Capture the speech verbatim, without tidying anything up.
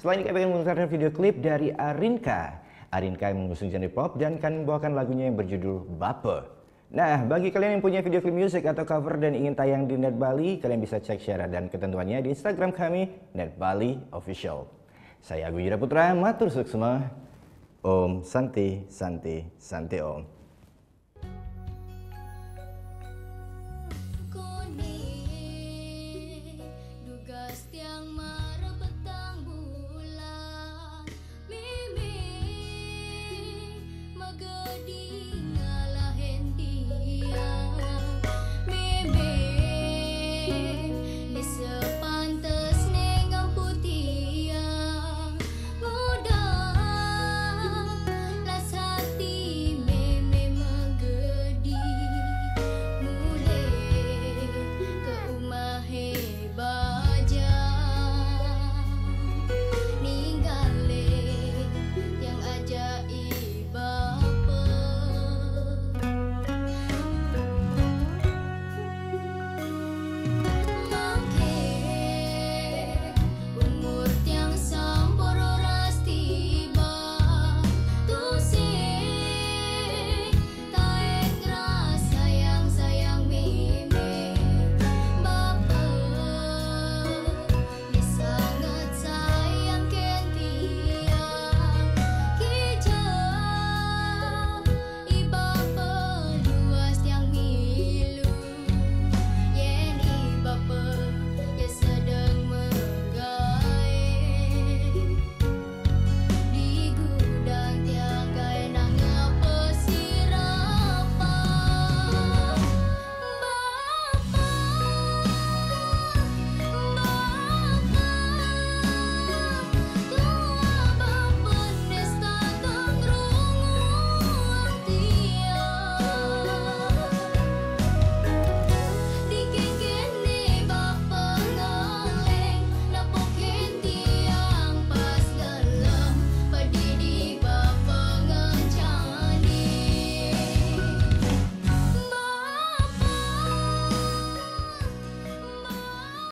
Selanjutnya kami akan memutarkan video klip dari Arinka. Arinka yang mengusung genre pop dan akan membawakan lagunya yang berjudul Baper. Nah, bagi kalian yang punya video klip music atau cover dan ingin tayang di Net Bali, kalian bisa cek syarat dan ketentuannya di Instagram kami, Net Bali Official. Saya Agung Yura Putra, matur suksma. Om Santi, Santi, Santi Om.